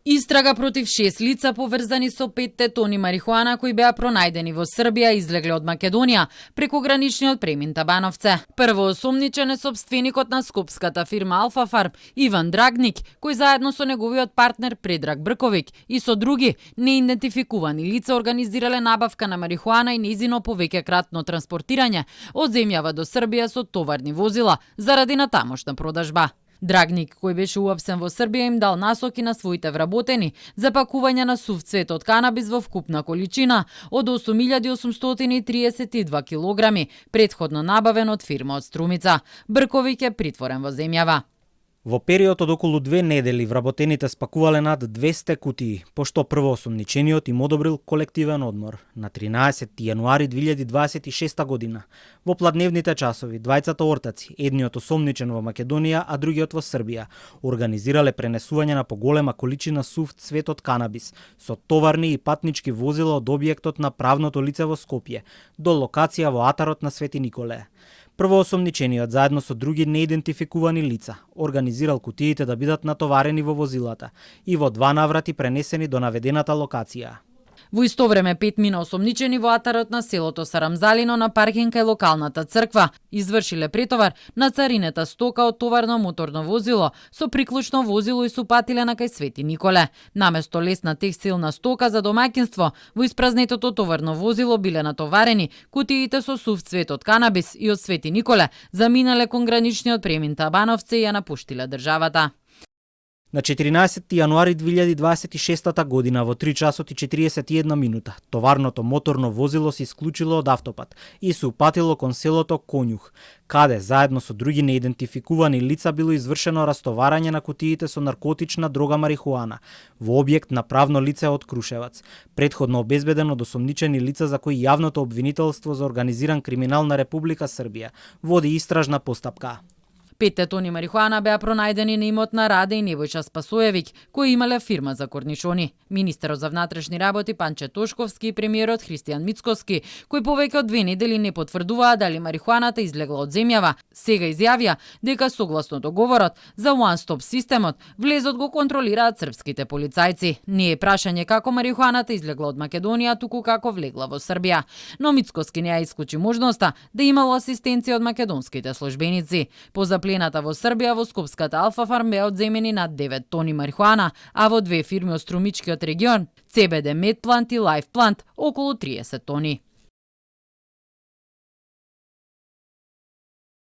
Истрага против 6 лица поврзани со 5 тони марихуана кои беа пронајдени во Србија излегле од Македонија преку граничниот премин Табановце. Прво осомничен е сопственикот на скопската фирма Алфа Фарм Иван Драгник, кој заедно со неговиот партнер Предраг Брковиќ и со други неидентификувани лица организирале набавка на марихуана и нејзино повеќекратно транспортирање од земјава до Србија со товарни возила заради натамошна продажба. Драгник, кој беше уапсен во Србија, им дал насоки на своите вработени за пакување на сув цвет од канабис во вкупна количина од 8832 килограми, претходно набавен од фирма од Струмица. Брковиќ е притворен во земјава. Во период од околу 2 недели вработените спакувале над 200 кутии, пошто првоосомничениот им одобрил колективен одмор. На 13 јануари 2026 година, во пладневните часови, двајцата ортаци, едниот осомничен во Македонија, а другиот во Србија, организирале пренесување на поголема количина сув цвет од канабис со товарни и патнички возила од објектот на правното лице во Скопје до локација во атарот на Свети Николе. Првоосомничениот заедно со други неидентификувани лица организирал кутиите да бидат натоварени во возилата и во 2 наврати пренесени до наведената локација. Во исто време 5 мина осомничени во атарот на селото Сарамзалино на паркинг кај локалната црква извршиле претовар на царинета стока од товарно моторно возило со приклучно возило и супатиле на кај Свети Николе. Наместо лесна текстилна стока за домаќинство, во испразнетото товарно возило биле натоварени кутиите со сув цвет од канабис и од Свети Николе заминале кон граничниот премин Табановце и ја напуштиле државата. На 14 јануари 2026 година во 3 часот и 41 минута товарното моторно возило се исклучило од автопат и се упатило кон селото Конјух, каде заедно со други неидентификувани лица било извршено растоварање на кутиите со наркотична дрога марихуана во објект на правно лице од Крушевац, претходно обезбеден од осомничени лица за кои јавното обвинителство за организиран криминал на Република Србија води истражна постапка. 5 тони марихуана беа пронајдени на имот на Раде и Невојча Спасоевиќ, кои имале фирма за корнишони. Министерот за внатрешни работи Панче Тошковски и премиерот Христијан Мицкоски, кои повеќе од 2 недели не потврдуваа дали марихуаната излегла од земјава, сега изјавија дека согласно договорот за One Stop системот влезот го контролираат српските полицајци. Не е прашање како марихуаната излегла од Македонија, туку како влегла во Србија. Но Мицкоски не ја исклучи можноста да имало асистенција од македонските службеници. По плената во Србија во скопската Алфа Фарм беа одземени над 9 тони марихуана, а во 2 фирми од струмичкиот регион, CBD Медплант и Лайф Плант, околу 30 тони.